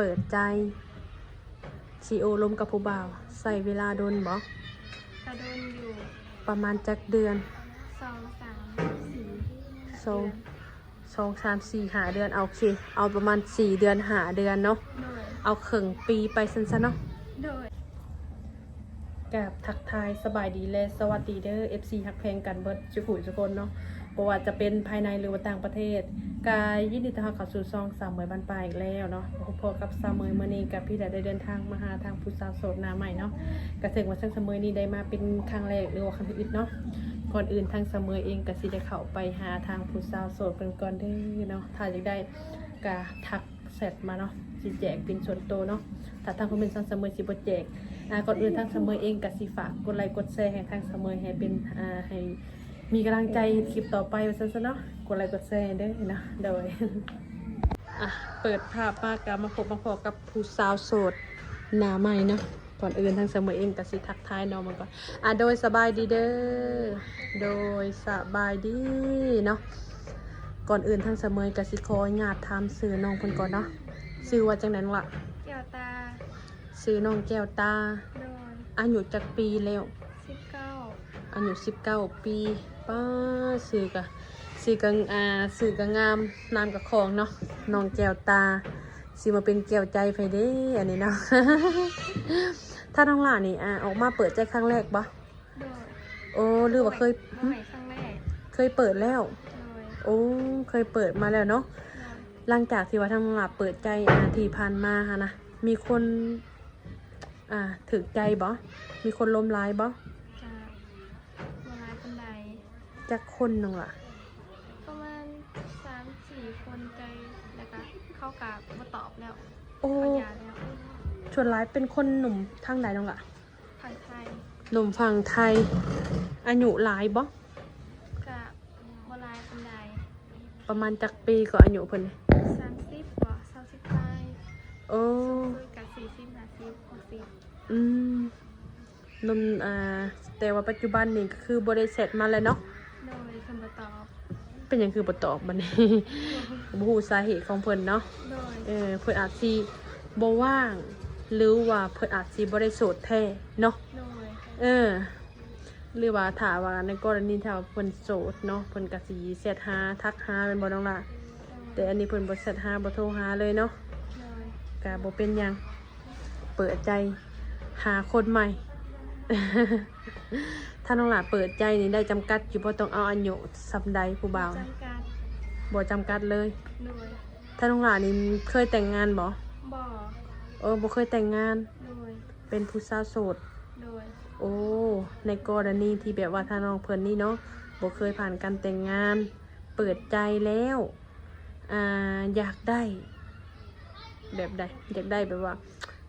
ເປີດໃຈ ຊິໂອ້ລົມກັບຜູ້ບ່າວ ໃຊ້ເວລາດົນບໍ່? ກະດົນຢູ່ ປະມານຈັກເດືອນ? ສອງ ສາມ ສີ່ ສອງ ເດືອນ ສອງ ສາມ ສີ່ ຫ້າ ເດືອນ ໂອເຄ ເອົາປະມານສີ່ເດືອນ ຫ້າເດືອນເນາະ ໂດຍ ເອົາເຄິ່ງປີໄປຊັ້ນຊະເນາະ ໂດຍ. ກາບທັກທາຍສະບາຍດີ ແລະ ສະຫວັດດີເດີ ເອັຟຊີ ຮັກແພງກັນເບິດສູ່ຜູ້ສູ່ຄົນເນາະ ບໍ່ວ່າຈະເປັນພາຍໃນ ຫຼືວ່າຕ່າງປະເທດ ກະຍິນດີຕ້ອນຮັບເຂົ້າສູ່ຊ່ອງສາວເໝີຍບ້ານປ່າອີກແລ້ວເນາະ. ພົບກັບສາວເໝີຍມື້ນີ້ ກະພີ່ໄດ້ເດີນທາງມາຫາທາງຜູ້ສາວໂສດໜ້າໃໝ່ເນາະ ກະເຊິ່ງວ່າທາງສາວເໝີຍນີ້ໄດ້ມາເປັນຄັ້ງແລກ ຫຼືວ່າຄັ້ງທຳອິດເນາະ. ກ່ອນອື່ນທາງສາວເໝີຍເອງກະຊິໄດ້ເຂົ້າໄປຫາທາງຜູ້ສາວໂສດເພິ່ນກ່ອນເດີເນາະ ຖ້າຢາກໄດ້ກະທັກ ແຊັດມາເນາະ ຊິແຈກເປັນສ່ວນໂຕເນາະ ຖ້າທາງຄອມເມັນທາງສາວເໝີຍຊິບໍ່ແຈກ. ອາ ກ່ອນອື່ນທາງສາວເໝີຍເອງກະຊິຝາກກົດໄລກົດແຊໃຫ້ທາງສາວເໝີຍ ໃຫ້ເປັນ ອາ ໃຫ້ມີກຳລັງໃຈເຮັດຄລິບຕໍ່ໄປວ່າຊັ້ນຊະເນາະ ກົດໄລກົດແຊເດີເນາະ ໂດຍ. ອາ ເປີດພາບມາກະມາພົບມາພໍ້ກັບຜູ້ສາວໂສດໜ້າໃໝ່ເນາະ. ກ່ອນອື່ນທາງສາວເໝີຍເອງກະຊິທັກທາຍນ້ອງເພິ່ນກ່ອນ ອາ ໂດຍ ສະບາຍດີເດີ ໂດຍ ສະບາຍດີເນາະ. ກ່ອນອື່ນທາງສາວເໝີຍກະຊິຂໍອະນຸຍາດຖາມຊື່ນ້ອງເພິ່ນກ່ອນເນາະ ຊື່ວ່າຈັ່ງໃດນ້ອງລະ? ແກ້ວຕາ ຊື່ນ້ອງແກ້ວຕາ ໂດຍ. ອາຍຸຈັກປີແລ້ວ? ສິບເກົ້າ ອາຍຸສິບເກົ້າປີ ປ້າ ຊື່ກະ ຊື່ກະ ອາ ຊື່ກະງາມ ນາມກະຂອງເນາະ ນ້ອງແກ້ວຕາ ຊິມາເປັນແກ້ວໃຈໃຜເດ້ອັນນີ້ເນາະ. ຖ້ານ້ອງຫຼ້ານີ້ ອາ ອອກມາເປີດໃຈຄັ້ງແລກບໍ່? ໂດຍ. ໂອ້ ຫຼືວ່າເຄີຍ ບໍ່ແມ່ນຄັ້ງແລກ ເຄີຍເປີດແລ້ວ? ໂດຍ. ໂອ້ ເຄີຍເປີດມາແລ້ວເນາະ ໂດຍ. ຫຼັງຈາກທີ່ວ່າທາງນ້ອງຫຼ້າເປີດໃຈ ອາ ທີ່ຜ່ານມາຫັ້ນນະ ມີຄົນ ອາ ຖືກໃຈບໍ່? ມີຄົນລົມຫຼາຍບໍ່? ກະບໍ່ຫຼາຍປານໃດ. ຈັກຄົນນ້ອງຫຼ້າ? ປະມານສາມສີ່ຄົນ ໃຈ ແລ້ວກະເຂົາກະບໍ່ຕອບແລ້ວ ໂອ້ ເຂົາຢ່າແລ້ວ. ສ່ວນຫຼາຍເປັນຄົນໜຸ່ມທາງໃດນ້ອງຫຼ້າ? ຝັ່ງໄທ ໜຸ່ມຝັ່ງໄທ. ອາຍຸຫຼາຍບໍ່? ກະບໍ່ຫຼາຍປານໃດ. ປະມານຈັກປີກໍອາຍຸເພິ່ນ? ສາມສິບບໍ? ຊາວສິບປາຍ. ໂອ້ ສູງສຸດກະສີ່ສິບ ຫ້າສິບ ຫົກສິບ. ອືມ ໜຸ່ມ ອາ ແຕ່ວ່າປັດຈຸບັນນີ້ກໍຄືບໍ່ໄດ້ແຊັດມາແລ້ວເນາະ? ໂດຍ. ເພິ່ນບໍ່ຕອບ. ເປັນຫຍັງຄືບໍ່ຕອບບັດນີ້? ບໍ່ຮູ້ສາເຫດຂອງເພິ່ນເນາະ? ໂດຍ. ເອີ ເພິ່ນອາດຊິບໍ່ວ່າງ ຫຼືວ່າເພິ່ນອາດຊິບໍ່ໄດ້ໂສດແທ້ເນາະ? ໂດຍ. ເອີ ຫຼືວ່າຖ້າວ່າໃນກໍລະນີຖ້າວ່າເພິ່ນໂສດເນາະ ເພິ່ນກະຊິແຊັດຫາ ທັກຫາ ແມ່ນບໍ່ນ້ອງຫຼ້າ? ໂດຍ. ແຕ່ອັນນີ້ເພິ່ນບໍ່ແຊັດຫາ ບໍ່ໂທຫາເລີຍເນາະ? ໂດຍ. ກະບໍ່ເປັນຫຍັງ ເປີດໃຈຫາຄົນໃໝ່. ຖ້ານ້ອງຫຼ້າເປີດໃຈນີ້ໄດ້ຈຳກັດຢູ່ບໍ່ ຕ້ອງເອົາອາຍຸສ່ຳໃດຜູ້ບ່າວ? ບໍ່ຈຳກັດ. ບໍ່ຈຳກັດເລີຍ? ໂດຍ. ຖ້ານ້ອງຫຼ້ານີ້ເຄີຍແຕ່ງງານບໍ່? ບໍ່. ເອີ ບໍ່ເຄີຍແຕ່ງງານ. ໂດຍ. ເປັນຜູ້ສາວໂສດ. ໂດຍ. ໂອ້ ໃນກໍລະນີທີ່ແບບວ່າທາງນ້ອງເພິ່ນນີ້ເນາະ ບໍ່ເຄີຍຜ່ານການແຕ່ງງານ ເປີດໃຈແລ້ວ ອາ ຢາກໄດ້ແບບໃດ? ຢາກໄດ້ແບບວ່າ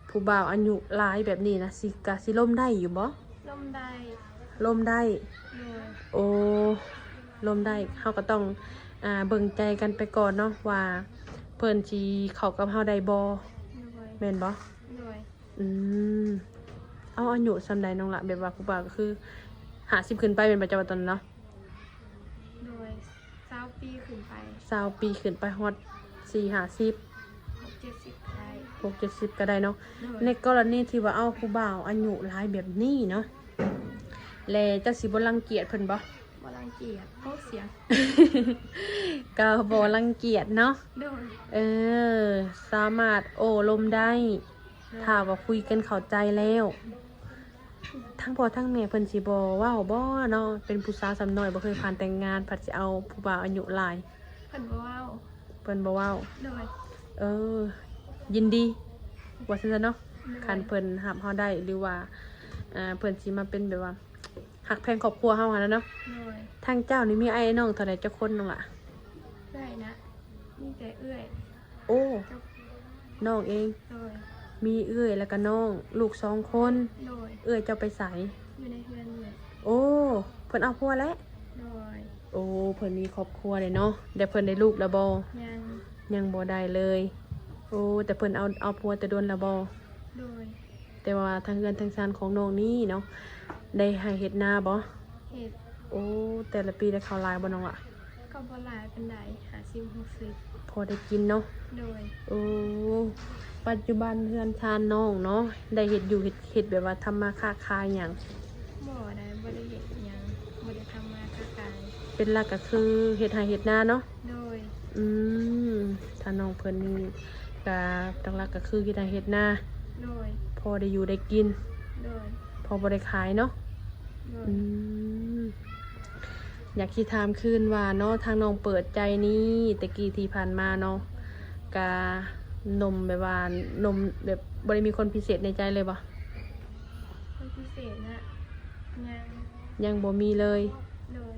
ຜູ້ບ່າວອາຍຸຫຼາຍແບບນີ້ນະ ຊິ ກະຊິລົມໄດ້ຢູ່ບໍ່? ລົມໄດ້. ລົມໄດ້. ໂດຍ. ໂອ້ ລົມໄດ້ ເຮົາກໍຕ້ອງ ອາ ເບິ່ງໃຈກັນໄປກ່ອນເນາະ ວ່າເພິ່ນຊິເຂົ້າກັບເຮົາໄດ້ບໍ່? ໂດຍ. ແມ່ນບໍ່? ໂດຍ. ອືມ ເອົາອາຍຸສ່ຳໃດນ້ອງຫຼ້າ? ແບບວ່າຜູ້ບ່າວກໍຄືຫ້າສິບຂຶ້ນໄປແມ່ນບໍ່ ເຈົ້າວ່າຕອນນັ້ນເນາະ? ໂດຍ. ຊາວປີຂຶ້ນໄປ. ຊາວປີຂຶ້ນໄປຮອດສີ່ຫ້າສິບ ຫົກເຈັດສິບກໍໄດ້. ຫົກເຈັດສິບກໍໄດ້ເນາະ. ໂດຍ. ໃນກໍລະນີທີ່ວ່າເອົາຜູ້ບ່າວອາຍຸຫຼາຍແບບນີ້ເນາະ ແລະ ເຈົ້າຊິບໍ່ລັງກຽດເພິ່ນບໍ່? ບໍ່ລັງກຽດ. ໂອ້ ສຽງ ກໍບໍ່ລັງກຽດເນາະ. ໂດຍ. ເອີ ສາມາດໂອ້ລົມໄດ້. ໂດຍ. ຖ້າວ່າຄຸຍກັນເຂົ້າໃຈແລ້ວ ທັງພໍ່ທັງແມ່ເພິ່ນຊິບໍ່ເວົ້າບໍ່ເນາະ? ເປັນຜູ້ສາວສ່ຳນ້ອຍ ບໍ່ເຄີຍຜ່ານແຕ່ງງານ ພັດຊິເອົາຜູ້ບ່າວອາຍຸຫຼາຍ. ເພິ່ນບໍ່ເວົ້າ. ເພິ່ນບໍ່ເວົ້າ. ໂດຍ. ເອີ ຍິນດີ ວ່າຊັ້ນຊະເນາະ. ໂດຍ. ຄັນເພິ່ນຮັບເຮົາໄດ້ ຫຼືວ່າ ເອີ ເພິ່ນຊິມາເປັນແບບວ່າ ຮັກແພງຄອບຄົວເຮົາຫັ້ນນະເນາະ. ໂດຍ. ທາງເຈົ້ານີ້ມີອ້າຍນ້ອງເທົ່າໃດ ຈັກຄົນນ້ອງຫຼ້າ? ເອື້ອຍນະ ມີແຕ່ເອື້ອຍ. ໂອ້ ກັບນ້ອງເອງ. ໂດຍ. ມີເອື້ອຍແລ້ວກໍນ້ອງ ລູກສອງຄົນ. ໂດຍ. ເອື້ອຍເຈົ້າໄປໃສ? ຢູ່ໃນເຮືອນນີ້. ໂອ້ ເພິ່ນເອົາຜົວແລ້ວ? ໂດຍ. ໂອ້ ເພິ່ນມີຄອບຄົວແລ້ວເນາະ. ແລ້ວເພິ່ນໄດ້ລູກແລ້ວບໍ່? ຍັງ. ຍັງບໍ່ໄດ້ເລີຍ. ໂອ້ ແຕ່ເພິ່ນເອົາ ເອົາຜົວແຕ່ດົນແລ້ວບໍ່? ໂດຍ. ແຕ່ວ່າທາງເຮືອນທາງຊານຂອງນ້ອງນີ້ເນາະ ໄດ້ໄຮ່ເຮັດນາບໍ່? ເຮັດ. ໂອ້ ແຕ່ລະປີໄດ້ເຂົ້າຫຼາຍບໍ່ນ້ອງລະ? ກໍບໍ່ຫຼາຍປານໃດ ຫ້າສິບ ຫົກສິບ ພໍໄດ້ກິນເນາະ. ໂດຍ. ໂອ້ ປັດຈຸບັນເຮືອນຊານນ້ອງເນາະ ໄດ້ເຮັດຢູ່ເຮັດ ເຮັດແບບວ່າທຳມາຄ້າຂາຍຫຍັງ? ບໍ່ໄດ້ ບໍ່ໄດ້ເຮັດຫຍັງ ບໍ່ໄດ້ທຳມາຄ້າຂາຍ. ເປັນຫຼັກກໍຄືເຮັດໄຮ່ເຮັດນາເນາະ? ໂດຍ. ອືມ ທາງນ້ອງເພິ່ນນີ້ກໍຫຼັກໆກໍຄືເຮັດໄຮ່ເຮັດນາ. ໂດຍ. ພໍໄດ້ຢູ່ໄດ້ກິນ. ໂດຍ. ພໍບໍ່ໄດ້ຂາຍເນາະ? ໂດຍ. ອືມ ຢາກຊິຖາມຄືນວ່າເນາະ ທາງນ້ອງເປີດໃຈນີ້ ແຕ່ກີ້ທີ່ຜ່ານມາເນາະ ກະໜຸ່ມແບບວ່າ ໜຸ່ມແບບບໍ່ໄດ້ມີຄົນພິເສດໃນໃຈເລີຍບໍ່? ຄົນພິເສດນະ ຍັງ ຍັງບໍ່ມີເລີຍ. ໂດຍ.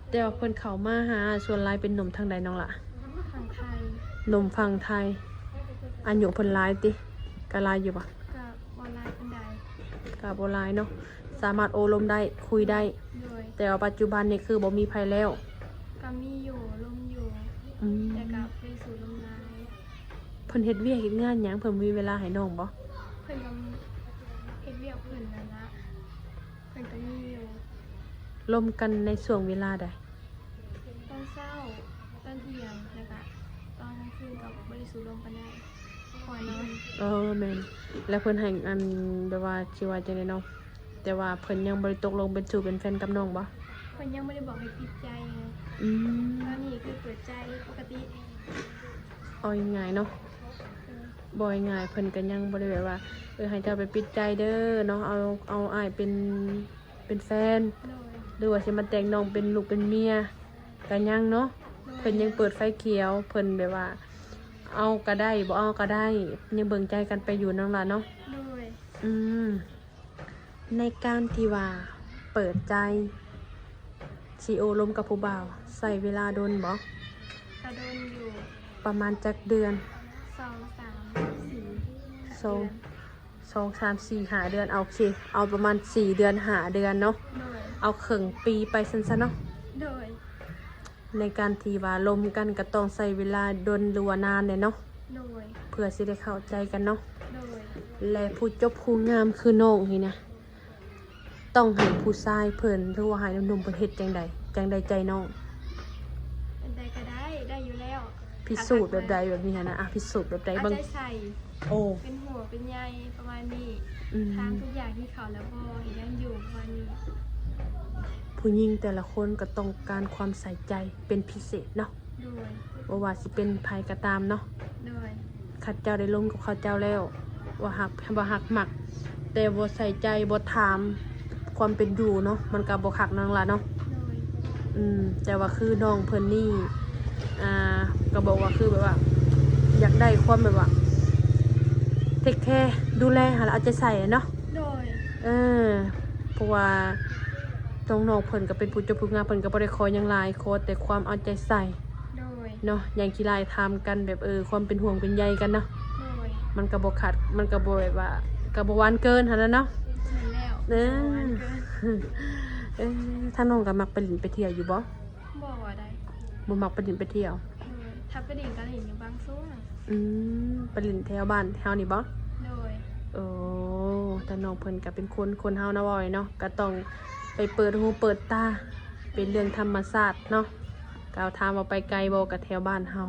ແຕ່ວ່າເພິ່ນເຂົ້າມາຫາສ່ວນຫຼາຍເປັນໜຸ່ມທາງໃດນ້ອງລະ? ຝັ່ງໄທ. ໜຸ່ມຝັ່ງໄທ. ອາຍຸເພິ່ນຫຼາຍຕິ? ກະຫຼາຍຢູ່ບໍ່? ກະບໍ່ຫຼາຍປານໃດ. ກະບໍ່ຫຼາຍເນາະ ສາມາດໂອ້ລົມໄດ້ ຄຸຍໄດ້. ໂດຍ. ແຕ່ວ່າປັດຈຸບັນນີ້ຄືບໍ່ມີໃຜແລ້ວ? ກະມີຢູ່ ລົມຢູ່. ອືມ ແຕ່ກະບໍ່ໄດ້ສູດລົມຫຼາຍ. ເພິ່ນເຮັດວຽກເຮັດງານຫຍັງ? ເພິ່ນມີເວລາໃຫ້ນ້ອງບໍ່? ເພິ່ນກະເຮັດວຽກເພິ່ນນັ້ນລະ. ເພິ່ນກະມີຢູ່. ລົມກັນໃນຊ່ວງເວລາໃດ? ຕອນເຊົ້າ ຕອນທ່ຽງ ແລ້ວກະຕອນກາງຄືນກະບໍ່ໄດ້ສູດລົມປານໃດ ເພາະວ່ານອນ. ເອີ ແມ່ນ. ແລ້ວເພິ່ນໃຫ້ ອັນ ແບບວ່າ ຊິວ່າຈັ່ງໃດເນາະ ແຕ່ວ່າເພິ່ນຍັງບໍ່ໄດ້ຕົກລົງເປັນຊູ້ເປັນແຟນກັບນ້ອງບໍ່? ເພິ່ນຍັງບໍ່ໄດ້ບອກໃຫ້ປິດໃຈ. ອືມ ຕອນນີ້ຄືເປີດໃຈປົກກະຕິ. ເອົາງ່າຍໆເນາະ ເອີ ເວົ້າງ່າຍໆ ເພິ່ນກະຍັງບໍ່ໄດ້ແບບວ່າ ເອີ ໃຫ້ເຈົ້າໄປປິດໃຈເດີເນາະ ເອົາ ເອົາອ້າຍເປັນ ເປັນແຟນ. ໂດຍ. ຫຼືວ່າຊິມາແຕ່ງນ້ອງເປັນລູກເປັນເມຍກະຍັງເນາະ. ໂດຍ. ເພິ່ນຍັງເປີດໄຟຂຽວ ເພິ່ນແບບວ່າ ເອົາກະໄດ້ ບໍ່ເອົາກະໄດ້ ຍັງເບິ່ງໃຈກັນໄປຢູ່ນ້ອງຫຼ້າເນາະ. ໂດຍ. ອືມ ໃນການທີ່ວ່າເປີດໃຈຊິໂອ້ລົມກັບຜູ້ບ່າວ ໃຊ້ເວລາດົນບໍ່? ກະດົນຢູ່. ປະມານຈັກເດືອນ? ສອງ ສາມ ສີ່ ສອງ ເດືອນ. ສອງ ສາມ ສີ່ ຫ້າ ເດືອນ ໂອເຄ ເອົາປະມານສີ່ເດືອນ ຫ້າເດືອນເນາະ. ໂດຍ. ເອົາເຄິ່ງປີໄປຊັ້ນຊະເນາະ. ໂດຍ. ໃນການທີ່ວ່າລົມກັນກໍຕ້ອງໃຊ້ເວລາດົນ ຫຼືວ່ານານແຫຼະເນາະ. ໂດຍ. ເພື່ອຊິໄດ້ເຂົ້າໃຈກັນເນາະ. ໂດຍ. ແລະຜູ້ຈົບຜູ້ງາມຄືນ້ອງນີ້ນະ ຕ້ອງໃຫ້ຜູ້ຊາຍເພິ່ນ ຫຼືວ່າໃຫ້ໜຸ່ມໆເພິ່ນເຮັດຈັ່ງໃດ ຈັ່ງໄດ້ໃຈນ້ອງ? ແບບໃດກໍໄດ້ ໄດ້ຢູ່ແລ້ວ. ພິສູດແບບໃດແບບນີ້ຫັ້ນນະ? ອາ ພິສູດແບບໃດ? ເອົາໃຈໃສ່. ໂອ້ ເປັນຫ່ວງເປັນໃຍປະມານນີ້. ອືມ ຖາມທຸກຢ່າງທີ່ເຂົາແລ້ວບໍ່ ເຮັດຫຍັງຢູ່ປະມານນີ້. ຜູ້ຍິງແຕ່ລະຄົນກໍຕ້ອງການຄວາມໃສ່ໃຈເປັນພິເສດເນາະ. ໂດຍ. ບໍ່ວ່າຊິເປັນໃຜກໍຕາມເນາະ. ໂດຍ. ຄັນເຈົ້າໄດ້ລົມກັບເຂົາເຈົ້າແລ້ວ ວ່າຮັກ ວ່າຮັກມັກ ແຕ່ບໍ່ໃສ່ໃຈ ບໍ່ຖາມຄວາມເປັນຢູ່ເນາະ ມັນກໍບໍ່ຄັກນັ້ນລະເນາະ. ໂດຍ. ອືມ ແຕ່ວ່າຄືນ້ອງເພິ່ນນີ້ ອ່າ ກໍບອກວ່າຄືແບບວ່າ ຢາກໄດ້ຄວາມແບບວ່າ ເທກແຄ ດູແລຫັ້ນລະ ເອົາໃຈໃສ່ເນາະ. ໂດຍ. ເອີ ເພາະວ່ານ້ອງໆເພິ່ນກໍເປັນຜູ້ຈົບຜູ້ງາມ ເພິ່ນກໍບໍ່ໄດ້ຂໍຫຍັງຫຼາຍ ຂໍແຕ່ຄວາມເອົາໃຈໃສ່. ໂດຍ. ເນາະ ຢ່າງທີ່ຫຼາຍຖາມກັນແບບ ເອີ ຄວາມເປັນຫ່ວງເປັນໃຍກັນເນາະ. ໂດຍ. ມັນກໍບໍ່ຂັດ ມັນກໍບໍ່ແບບວ່າ ກໍບໍ່ຫວານເກີນຫັ້ນນະເນາະ. ແມ່ນແລ້ວ. ເອີ ບໍ່ຫວານເກີນ. ເອີ ທາງນ້ອງກໍມັກໄປຫຼິ້ນໄປທ່ຽວຢູ່ບໍ່? ບໍ່ໄດ້. ບໍ່ມັກໄປຫຼິ້ນໄປທ່ຽວ. ໂດຍ. ຖ້າໄປຫຼິ້ນກໍຫຼິ້ນຢູ່ບາງຊ່ວງ. ອືມ ໄປຫຼິ້ນແຖວບ້ານເຮົານີ້ບໍ່? ໂດຍ. ໂອ້ ທາງນ້ອງເພິ່ນກໍເປັນຄົນ ຄົນເຮົາເນາະ ເວົ້າເນາະ ກໍຕ້ອງໄປເປີດຫູເປີດຕາ ເປັນເລື່ອງທຳມະຊາດເນາະ. ກໍຖາມວ່າໄປໄກບໍ່ ກໍແຖວບ້ານເຮົາ.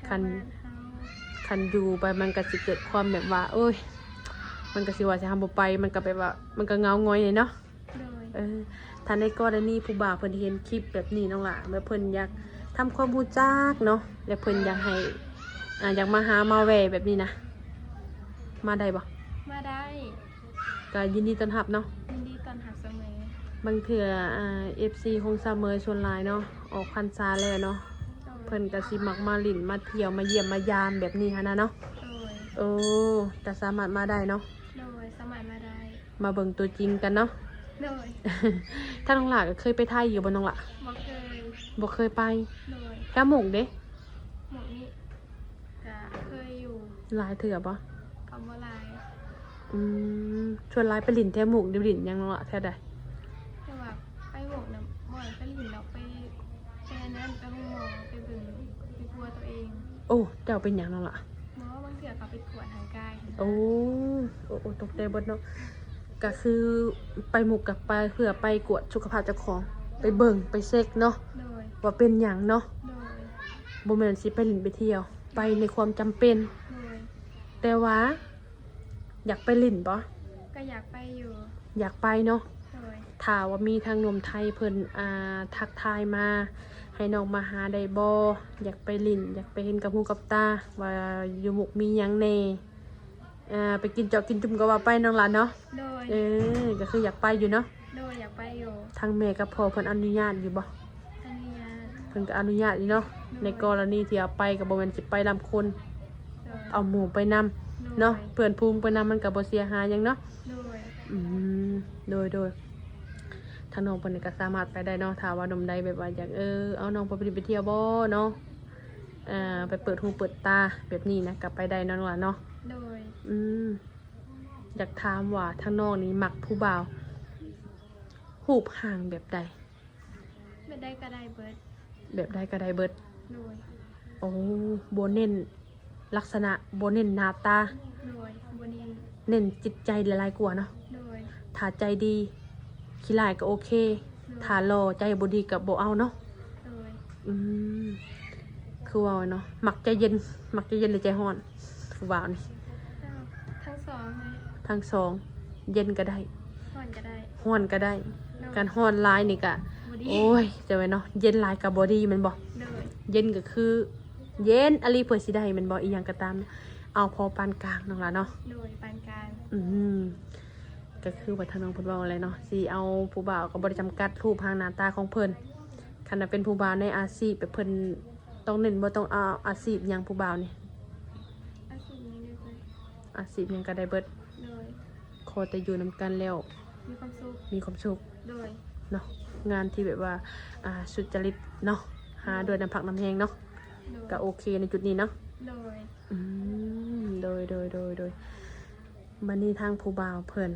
ຄັນ ແຖວບ້ານເຮົາ. ຄັນຢູ່ໄປມັນກໍຊິເກີດຄວາມແບບວ່າ ໂອ້ຍ ມັນກໍຊິວ່າຊິ ເຮົາບໍ່ໄປ ມັນກໍແບບວ່າ ມັນກໍເຫງົາຫງອຍເນາະ. ໂດຍ. ເອີ ຖ້າໃນກໍລະນີຜູ້ບ່າວເພິ່ນເຫັນຄລິບແບບນີ້ນ້ອງຫຼ້າ ແບບເພິ່ນຢາກທຳຄວາມຮູ້ຈັກເນາະ ແລະເພິ່ນຢາກໃຫ້ ອ່າ ຢາກມາຫາມາແວ່ແບບນີ້ນະ ມາໄດ້ບໍ່? ມາໄດ້. ກໍຍິນດີຕ້ອນຮັບເນາະ. ຍິນດີຕ້ອນຮັບສະເໝີ. ບາງເທື່ອ ອ່າ ເອັຟຊີຂອງສະເໝີສ່ວນຫຼາຍເນາະ ອອກພັນສາແລ້ວເນາະ. ໂດຍ. ເພິ່ນກໍຊິມັກມາຫຼິ້ນມາທ່ຽວມາຢ້ຽມມາຢາມແບບນີ້ຫັ້ນນະເນາະ. ໂດຍ. ໂອ້ ກໍສາມາດມາໄດ້ເນາະ. ໂດຍ ສາມາດມາໄດ້. ມາເບິ່ງຕົວຈິງກັນເນາະ. ໂດຍ. ທາງນ້ອງຫຼ້າກໍເຄີຍໄປໄທຢູ່ບໍ່ນ້ອງຫຼ້າ? ບໍ່ເຄີຍ. ບໍ່ເຄີຍໄປ. ໂດຍ. ແຖວມຸກເດ? ໝ່ອງນີ້ກະເຄີຍຢູ່. ຫຼາຍເທື່ອບໍ່? ກະບໍ່ຫຼາຍ. ອືມ ສ່ວນຫຼາຍໄປຫຼິ້ນແຖວໝ່ອງ ຫຼືຫຼິ້ນຫຍັງເນາະ ແຖວໃດ? ແຕ່ວ່າໄປໝ່ອງນະ ບໍ່ໄດ້ໄປຫຼິ້ນດອກ ໄປ ໄປອັນນັ້ນ ໄປໂຮງໝໍ ໄປເບິ່ງ ໄປປົວໂຕເອງ. ໂອ້ ເຈົ້າເປັນຫຍັງເນາະລະ? ບໍ່ ບາງເທື່ອກະໄປກວດຮ່າງກາຍຫັ້ນນະ. ໂອ້ ໂອ້ ໂອ້ ຕົກໃຈເບິດເນາະ. ກະຄືໄປໝ່ອງກະໄປເພື່ອໄປກວດສຸຂະພາບເຈົ້າຂອງ ໄປເບິ່ງ ໄປເຊັກເນາະ. ໂດຍ. ວ່າເປັນຫຍັງເນາະ. ໂດຍ. ບໍ່ແມ່ນຊິໄປຫຼິ້ນໄປທ່ຽວ ໄປໃນຄວາມຈຳເປັນ. ໂດຍ. ແຕ່ວ່າຢາກໄປຫຼິ້ນບໍ່? ກໍຢາກໄປຢູ່. ຢາກໄປເນາະ. ໂດຍ. ຖ້າວ່າມີທາງໜຸ່ມໄທເພິ່ນ ອ່າ ທັກທາຍມາໃຫ້ນ້ອງມາຫາໄດ້ບໍ່? ຢາກໄປຫຼິ້ນ ຢາກໄປເຫັນກັບຫູກັບຕາວ່າຢູ່ມຸກມີຫຍັງແດ່. ອ່າ ໄປກິນເຈາະກິນຈຸ່ມກໍວ່າໄປນ້ອງຫຼານເນາະ. ໂດຍ. ເອີ ກໍຄືຢາກໄປຢູ່ເນາະ. ໂດຍ ຢາກໄປຢູ່. ທາງແມ່ກັບພໍ່ເພິ່ນອະນຸຍາດຢູ່ບໍ່? ອະນຸຍາດ. ເພິ່ນກໍອະນຸຍາດຢູ່ເນາະ. ໂດຍ. ໃນກໍລະນີທີ່ເອົາໄປກໍບໍ່ແມ່ນຊິໄປລຳຄົນ. ໂດຍ. ເອົາໝູ່ໄປນຳ. ໂດຍ. ເນາະ ເພື່ອນຝູງໄປນຳມັນກໍບໍ່ເສຍຫາຍຫຍັງເນາະ. ໂດຍ. ອືມ ໂດຍໆ ທາງນ້ອງເພິ່ນນີ້ກໍສາມາດໄປໄດ້ເນາະ ຖ້າວ່າໜຸ່ມໃດແບບວ່າຢາກ ເອີ ເອົານ້ອງເພິ່ນໄປຫຼິ້ນໄປທ່ຽວບໍ່ເນາະ. ອ່າ ໄປເປີດຫູເປີດຕາແບບນີ້ນະ ກໍໄປໄດ້ເນາະ ນ້ອງຫຼານເນາະ. ໂດຍ. ອືມ ຢາກຖາມວ່າທາງນ້ອງນີ້ມັກຜູ້ບ່າວຮູບຮ່າງແບບໃດ? ແບບໃດກໍໄດ້ເບິດ. ແບບໃດກໍໄດ້ເບິດ. ໂດຍ. ໂອ້ ບໍ່ເນັ້ນລັກສະນະ ບໍ່ເນັ້ນໜ້າຕາ. ໂດຍ. ບໍ່ເນັ້ນ. ເນັ້ນຈິດໃຈຫຼາຍໆກວ່າເນາະ. ໂດຍ. ຖ້າໃຈດີ ຂີ້ລ້າຍກໍໂອເຄ. ໂດຍ. ຖ້າຫຼໍ່ໃຈບໍ່ດີກໍບໍ່ເອົາເນາະ. ໂດຍ. ອືມ ຄືເວົ້າເນາະ ມັກໃຈເຢັນ ມັກໃຈເຢັນ ຫຼື ໃຈຮ້ອນ ຜູ້ບ່າວນີ້? ທັງສອງເລີຍ. ທັງສອງ ເຢັນກໍໄດ້ ຮ້ອນກໍໄດ້. ຮ້ອນກໍໄດ້. ໂດຍ. ຄັນຮ້ອນຫຼາຍນີ້ກະ ບໍ່ດີ. ໂອ້ຍ ຈັ່ງໃດເນາະ ເຢັນຫຼາຍກໍບໍ່ດີແມ່ນບໍ່? ໂດຍ. ເຢັນກໍຄືເຢັນອີ່ຫຼີ ເພື່ອຊິໄດ້ແມ່ນບໍ່? ອີ່ຫຍັງກໍຕາມ ເອົາພໍປານກາງນ້ອງຫຼາເນາະ. ໂດຍ ປານກາງ. ອືມ ກໍຄືວ່າທາງນ້ອງເພິ່ນເວົ້າແຫຼະເນາະ ຊິເອົາຜູ້ບ່າວກໍບໍ່ໄດ້ຈຳກັດຮູບຮ່າງໜ້າຕາຂອງເພິ່ນ. ຄັນວ່າເປັນຜູ້ບ່າວໃນອາຊີບແບບເພິ່ນ ຕ້ອງເນັ້ນບໍ່ ຕ້ອງເອົາອາຊີບຫຍັງຜູ້ບ່າວນີ້? ອາຊີບຫຍັງກໍໄດ້ເບິດ. ອາຊີບຫຍັງກໍໄດ້ເບິດ. ໂດຍ. ຂໍແຕ່ຢູ່ນຳກັນແລ້ວມີຄວາມສຸກ. ມີຄວາມສຸກ. ໂດຍ. ເນາະ ງານທີ່ແບບວ່າ ອ່າ ສຸດຈະລິດເນາະ ຫາ ໂດຍ ດ້ວຍນ້ຳພັກນ້ຳແຮງເນາະ. ໂດຍ. ກໍໂອເຄໃນຈຸດນີ້ເນາະ. ໂດຍ. ອືມ ໂດຍ ໂດຍ ໂດຍ ໂດຍ. ບັດນີ້ທາງຜູ້ບ່າວເພິ່ນ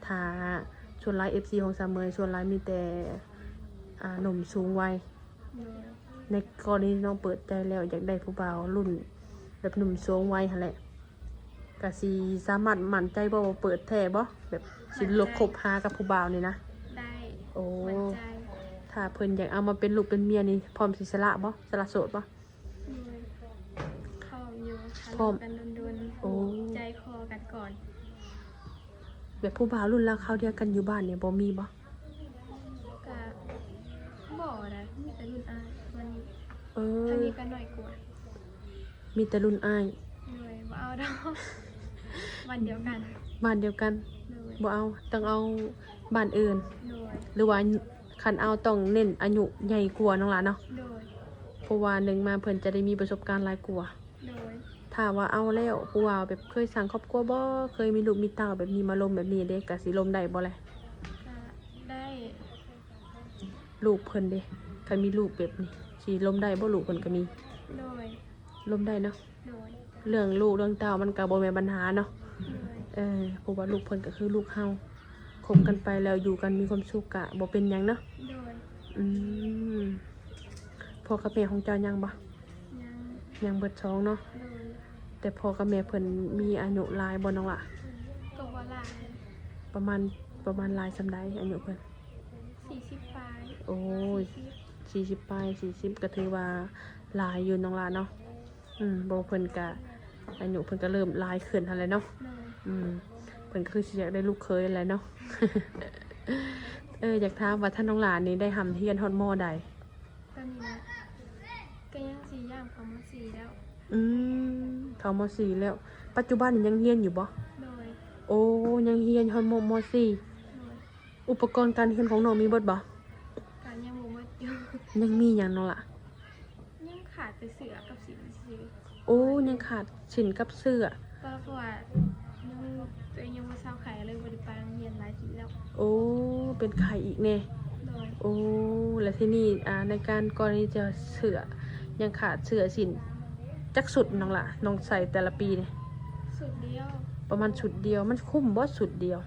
ຖ້າສ່ວນຫຼາຍເອັຟຊີຂອງສາວເໝີຍ ສ່ວນຫຼາຍມີແຕ່ ອ່າ ໜຸ່ມສູງໄວ. ໂດຍ. ໃນກໍລະນີນ້ອງເປີດໃຈແລ້ວ ຢາກໄດ້ຜູ້ບ່າວລຸ້ນແບບໜຸ່ມສູງໄວຫັ້ນແຫຼະ ກະຊິສາມາດໝັ້ນໃຈບໍ່ວ່າເປີດແທ້ບໍ່? ແບບຊິລົກ ໝັ້ນໃຈ ຄົບຫາກັບຜູ້ບ່າວນີ້ນະ? ໄດ້. ໂອ້ ໝັ້ນໃຈ. ຖ້າເພິ່ນຢາກເອົາມາເປັນລູກເປັນເມຍນີ້ ພ້ອມຊິສະຫຼະບໍ່? ສະຫຼະໂສດບໍ່? ໂດຍ. ພ້ອມຢູ່. ຖ້າ ພ້ອມ ລົມກັນດົນໆ. ໂອ້ ໃຈຄໍກັນກ່ອນ. ແບບຜູ້ບ່າວລຸ້ນລາວຄາວດຽວກັນຢູ່ບ້ານນີ້ບໍ່ມີບໍ່? ກະບໍ່ນະ ມີແຕ່ລຸ້ນອ້າຍກວ່ານີ້. ເອີ ທາງນີ້ກໍໜ້ອຍກວ່າ. ມີແຕ່ລຸ້ນອ້າຍ. ໂດຍ. ບໍ່ເອົາດອກ. ບ້ານດຽວກັນ. ບ້ານດຽວກັນ. ໂດຍ. ບໍ່ເອົາ ຕ້ອງເອົາບ້ານອື່ນ. ໂດຍ. ຫຼືວ່າຄັນເອົາຕ້ອງເນັ້ນອາຍຸໃຫຍ່ກວ່ານ້ອງຫຼາເນາະ. ໂດຍ. ເພາະວ່າໜຶ່ງມາເພິ່ນຈະໄດ້ມີປະສົບການຫຼາຍກວ່າ. ໂດຍ. ຖ້າວ່າເອົາແລ້ວ ຜູ້ວ່າແບບເຄີຍສ້າງຄອບຄົວບໍ່ ເຄີຍມີລູກມີເຕົ້າແບບນີ້ ມາລົມແບບນີ້ເດ້ ກະຊິລົມໄດ້ບໍ່ແລະ? ກະໄດ້. ລູກເພິ່ນເດ້ ຄັນມີລູກແບບນີ້ ຊິລົມໄດ້ບໍ່? ລູກເພິ່ນກະມີ. ໂດຍ. ລົມໄດ້ເນາະ. ໂດຍ. ເລື່ອງລູກເລື່ອງເຕົ້າມັນກະບໍ່ແມ່ນບັນຫາເນາະ. ໂດຍ. ເອີ ເພາະວ່າລູກເພິ່ນກະຄືລູກເຮົາ ຄົບກັນໄປແລ້ວຢູ່ກັນມີຄວາມສຸກກະບໍ່ເປັນຫຍັງເນາະ. ໂດຍ. ອືມ ພໍ່ກັບແມ່ຂອງເຈົ້າຍັງບໍ່? ຍັງ. ຍັງເບິດສອງເນາະ. ໂດຍ. ແຕ່ພໍ່ກັບແມ່ເພິ່ນມີອາຍຸຫຼາຍບໍ່ນ້ອງຫຼ້າ? ກໍບໍ່ຫຼາຍ. ປະມານ ປະມານຫຼາຍສ່ຳໃດອາຍຸເພິ່ນ? ສີ່ສິບປາຍ. ໂອ້ຍ ສີ່ສິບ ສີ່ສິບປາຍ ສີ່ສິບ ກໍຖືວ່າຫຼາຍຢູ່ນ້ອງຫຼ້າເນາະ. ອືມ ບໍ່ ເພິ່ນກະ ອາຍຸເພິ່ນກະເລີ່ມຫຼາຍຂຶ້ນຫັ້ນແຫຼະເນາະ. ໂດຍ. ອືມ ເພິ່ນກະຄືຊິຢາກໄດ້ລູກເຂີຍຫັ້ນແຫຼະເນາະ. ເອີ ຢາກຖາມວ່າທ່ານນ້ອງຫຼ້ານີ້ໄດ້ຮ່ຳຮຽນຮອດ ມໍ ໃດ? ຕອນນີ້ນະ ກະຍັງຊິຍ່າງເຂົ້າ ມໍສີ່ແລ້ວ. ອືມ ເຂົ້າ ມໍສີ່ແລ້ວ. ປັດຈຸບັນນີ້ຍັງຮຽນຢູ່ບໍ່? ໂດຍ. ໂອ້ ຍັງຮຽນຮອດ ມໍສີ່. ໂດຍ. ອຸປະກອນການຮຽນຂອງນ້ອງມີເບິດບໍ່? ກະຍັງບໍ່ເບິດຢູ່. ຍັງມີຫຍັງນ້ອງຫຼ້າ? ຍັງຂາດແຕ່ເສື້ອກັບສິ້ນຊື່. ໂອ້ ຍັງຂາດສິ້ນກັບເສື້ອ. ກໍເພາະວ່າຍັງ ຕົວເອງຍັງບໍ່ເຊົາໄຂ້ ເລີຍບໍ່ໄດ້ໄປໂຮງຮຽນຫຼາຍປີແລ້ວ. ໂອ້ ເປັນໄຂ້ອີກແນ່. ໂດຍ. ໂອ້ ແລ້ວທີນີ້ ອ່າ ໃນການກໍລະນີຈະເສື້ອ ຍັງຂາດເສື້ອສິ້ນ ຈັກຊຸດນ້ອງຫຼ້າ ນ້ອງໃສ່ແຕ່ລະປີນີ້? ຊຸດດຽວ. ປະມານຊຸດດຽວ. ມັນຄຸ້ມບໍ່ຊຸດດຽວ?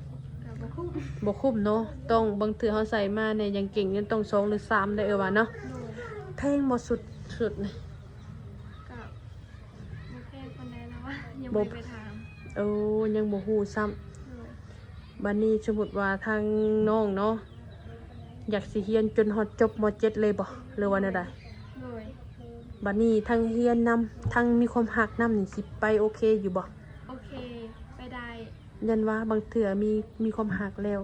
ກະບໍ່ຄຸ້ມ. ບໍ່ຄຸ້ມເນາະ. ຕ້ອງ ບາງເທື່ອເຮົາໃສ່ມາແນ່ຢ່າງເກັ່ງຍັງຕ້ອງສອງຫຼືສາມໄດ໋ ເອີ ວ່າເນາະ. ໂດຍ. ແພງບໍ່ຊຸດ ຊຸດນີ້? ກະບໍ່ແພງປານໃດແລ້ວວະ ຍັງບໍ່ໄດ້ໄປຖາມ. ໂອ້ ຍັງບໍ່ຮູ້ຊ້ຳ. ໂດຍ. ບັດນີ້ສົມມຸດວ່າທາງນ້ອງເນາະ ຢາກຊິຮຽນຈົນຮອດຈົບ ມໍເຈັດ ເລີຍບໍ່ ຫຼືວ່າແນວໃດ? ໂດຍ. ບັດນີ້ທັງຮຽນນຳ ທັງມີຄວາມຮັກນຳນີ້ ຊິໄປໂອເຄຢູ່ບໍ່? ເຄ ໄປໄດ້ ຢ້ານວ່າບາງເທື່ອມີ ມີຄວາມຮັກແລ້ວ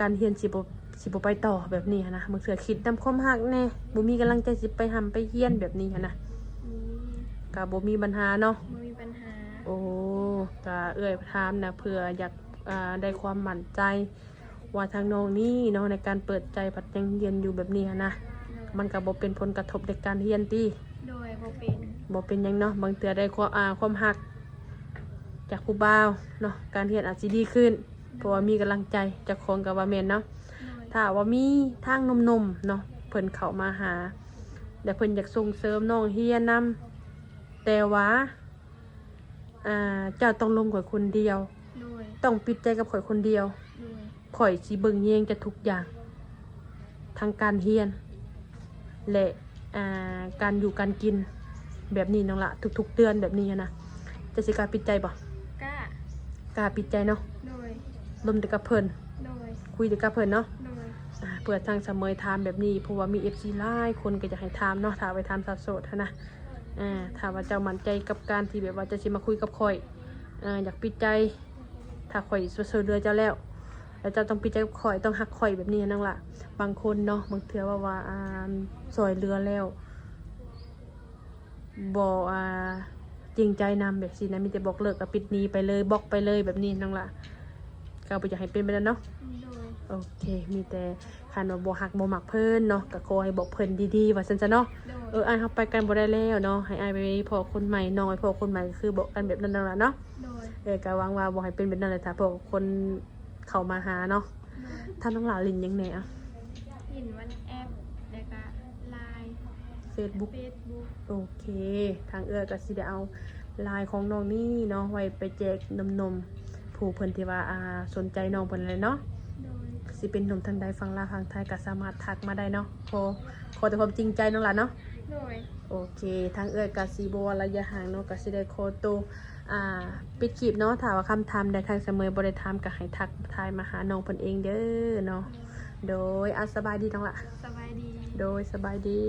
ການຮຽນຊິບໍ່ ຊິບໍ່ໄປຕໍ່ແບບນີ້ຫັ້ນນະ. ບາງເທື່ອຄິດນຳຄວາມຮັກແດ່ ບໍ່ມີກຳລັງໃຈຊິໄປຮ່ຳໄປຮຽນແບບນີ້ຫັ້ນນະ. ອືມ ກະບໍ່ມີບັນຫາເນາະ ບໍ່ມີບັນຫາ. ໂອ້ ກະເອື້ອຍຖາມນະ ເພື່ອຢາກ ອ່າ ໄດ້ຄວາມໝັ້ນໃຈ ວ່າທາງນ້ອງນີ້ເນາະ ໃນການເປີດໃຈພັດຍັງຮຽນຢູ່ແບບນີ້ຫັ້ນນະ ໂດຍ ມັນກໍບໍ່ເປັນຜົນກະທົບໃນການຮຽນຕິ? ໂດຍ ບໍ່ເປັນ ບໍ່ເປັນຫຍັງເນາະ. ບາງເທື່ອໄດ້ຄວາມ ອ່າ ຄວາມຮັກຈາກຜູ້ບ່າວເນາະ ການຮຽນອາດຊິດີຂຶ້ນ ໂດຍ ເພາະວ່າມີກຳລັງໃຈ ເຈົ້າຂອງກໍວ່າແມ່ນເນາະ. ໂດຍ ຖ້າວ່າມີທາງໜຸ່ມໆເນາະ ເພິ່ນເຂົ້າມາຫາ ແລະ ເພິ່ນຢາກສົ່ງເສີມນ້ອງຮຽນນຳ ແຕ່ວ່າ ອ່າ ເຈົ້າຕ້ອງລົມຂ້ອຍຄົນດຽວ ໂດຍ ຕ້ອງປິດໃຈກັບຂ້ອຍຄົນດຽວ ໂດຍ ຂ້ອຍຊິເບິ່ງແຍງເຈົ້າທຸກຢ່າງ ທັງການຮຽນ ແລະ ອ່າ ການຢູ່ການກິນ ແບບນີ້ນ້ອງລະ ທຸກໆເດືອນແບບນີ້ຫັ້ນນະ. ເຈົ້າຊິກ້າປິດໃຈບໍ່? ກ້າ ກ້າປິດໃຈເນາະ. ໂດຍ ລົມແຕ່ກັບເພິ່ນ ໂດຍ ຄຸຍແຕ່ກັບເພິ່ນເນາະ. ໂດຍ ອ່າ ເພື່ອທາງສະເໝີຍຖາມແບບນີ້ ເພາະວ່າມີເອັຟຊີຫຼາຍຄົນກໍຢາກໃຫ້ຖາມເນາະ ຖ້າໄປຖາມສາວໂສດຫັ້ນນະ. ອ່າ ຖ້າວ່າເຈົ້າໝັ້ນໃຈກັບການທີ່ແບບວ່າເຈົ້າຊິມາຄຸຍກັບຂ້ອຍ ອ່າ ຢາກປິດໃຈ ຖ້າຂ້ອຍຊ່ວຍເຫຼືອເຈົ້າແລ້ວ ແລ້ວເຈົ້າຕ້ອງປິດໃຈກັບຂ້ອຍ ຕ້ອງຮັກຂ້ອຍແບບນີ້ນະນ້ອງລະ. ບາງຄົນເນາະ ບາງເທື່ອເວົ້າວ່າ ອ່າ ຊ່ວຍເຫຼືອແລ້ວ ບໍ່ ອ່າ ຈິງໃຈນຳແບບຊີ້ນະ ມີແຕ່ບອກເລີກກໍປິດໜີໄປເລີຍ ບລັອກໄປເລີຍແບບນີ້ນ້ອງລະ. ກໍບໍ່ຢາກໃຫ້ເປັນແບບນັ້ນເນາະ. ໂດຍ ໂອເຄ ມີແຕ່ຄັນວ່າບໍ່ຮັກບໍ່ມັກເພິ່ນເນາະ ກໍຂໍໃຫ້ບອກເພິ່ນດີໆ ວ່າຊັ້ນຊະເນາະ. ໂດຍ ເອີ ອ້າຍເຮົາໄປກັນບໍ່ໄດ້ແລ້ວເນາະ ໃຫ້ອ້າຍໄປພໍ້ຄົນໃໝ່ ນ້ອງໄປພໍ້ຄົນໃໝ່ ກໍຄືບອກກັນແບບນັ້ນນັ້ນລະເນາະ. ໂດຍ ເອີ ກໍຫວັງວ່າບໍ່ໃຫ້ເປັນແບບນັ້ນແຫຼະ ຖ້າພໍ້ຄົນເຂົ້າມາຫາເນາະ. ໂດຍ ຖ້ານ້ອງຫຼ້າຫຼິ້ນຫຍັງແດ່ອະ? ຫຼິ້ນວັອດແອັບ ແລ້ວກໍລາຍ ເຟສບຸກ ເຟສບຸກ. ໂອເຄ ທາງເອື້ອຍກໍຊິໄດ້ເອົາລາຍຂອງນ້ອງນີ້ເນາະ ໄວ້ໄປແຈກໜຸ່ມໆ ຜູ້ເພິ່ນທີ່ວ່າ ອ່າ ສົນໃຈນ້ອງເພິ່ນແຫຼະເນາະ. ໂດຍ ຊິເປັນໜຸ່ມທາງໃດ ຝັ່ງລາວ ຝັ່ງໄທ ກໍສາມາດທັກມາໄດ້ເນາະ. ຂໍ ຂໍແຕ່ຄວາມຈິງໃຈນ້ອງຫຼ້າເນາະ. ໂດຍ ໂອເຄ ທາງເອື້ອຍກໍຊິບໍ່ວ່າໄລຍະຫ່າງເນາະ ກໍຊິໄດ້ຂໍໂຕ ອ່າ ປິດຄລິບເນາະ. ຖ້າວ່າຄຳຖາມໃດທາງສະເໝີຍບໍ່ໄດ້ຖາມ ກໍໃຫ້ທັກທາຍມາຫານ້ອງເພິ່ນເອງເດີເນາະ. ໂດຍ ໂດຍ ອ່າ ສະບາຍດີນ້ອງຫຼ້າ. ສະບາຍດີ. ໂດຍ ສະບາຍດີ.